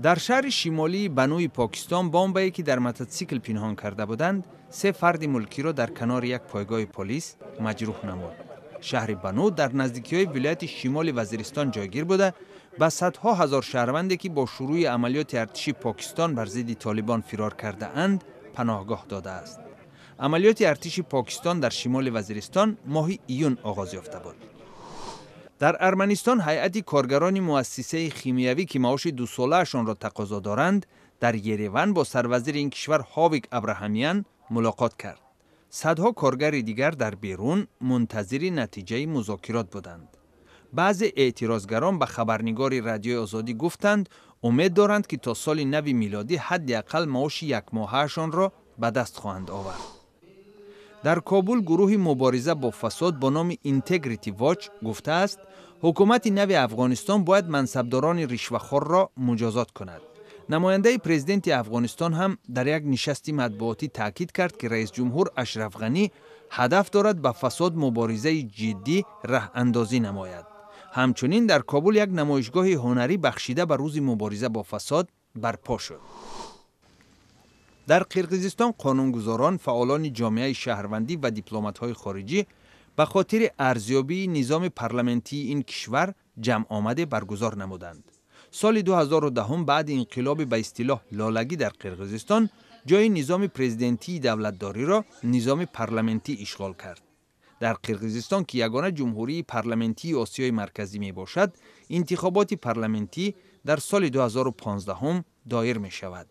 Дар шаҳри шимолии Бануи Покистон бомбае, ки дар мототсикл пинҳон карда буданд, се фарди мулкиро дар канори як пойгоҳи полис маҷрӯҳ намуд. Шаҳри Бану дар наздикиҳои вилояти Шимоли Вазиристон ҷойгир буда, ба садҳо ҳазор шаҳрванде, ки бо шурӯи амалиёти артиши Покистон бар зидди Толибон фирор кардаанд, паноҳгоҳ додааст. Амалиёти артиши Покистон дар Шимоли Вазиристон моҳи июн оғоз ёфта буд. Дар Арманистон ҳайати коргарони муассисаи химиявӣ, ки маоши дусолаашонро тақозо доранд, дар Ереван бо сарвазири ин кишвар Ҳовик Абраҳамян мулоқот кард. Садҳо коргари дигар дар берун мунтазири натиҷаи музокирот буданд. Баъзе эътирозгарон ба хабарнигори Радиои Озодӣ гуфтанд, умед доранд, ки то соли нави милодӣ ҳадди ақал маоши якмоҳаашонро ба даст хоҳанд овард. Дар Кобул гурӯҳи мубориза бо фасод бо номи Integrity Watch гуфтааст, ҳукумати нави Афғонистон бояд мансабдорони ришвахорро муҷозот кунад. Намояндаи президенти Афғонистон ҳам дар як нишасти матбуотӣ таъкид кард, ки раисҷумҳур Ашраф Ғанӣ ҳадаф дорад ба фасод муборизаи ҷиддӣ раҳандозӣ намояд. Ҳамчунин дар Кобул як намоишгоҳи ҳунарӣ, бахшида ба рӯзи мубориза бо фасод, барпо шуд. Дар Қирғизистон қонунгузорон, фаъолони ҷомеаи шаҳрвандӣ ва дипломатҳои хориҷӣ ба хотири арзёбии низоми парламентии ин кишвар ҷамъомаде баргузор намуданд. Соли 2010, баъди инқилоби ба истилоҳ лолагӣ дар Қирғизистон, ҷои низоми президентии давлатдориро низоми парламентӣ ишғол кард. Дар Қирғизистон, ки ягона ҷумҳурии парламентии Осиёи Марказӣ мебошад, интихоботи парламентӣ дар соли 2015 доир мешавад.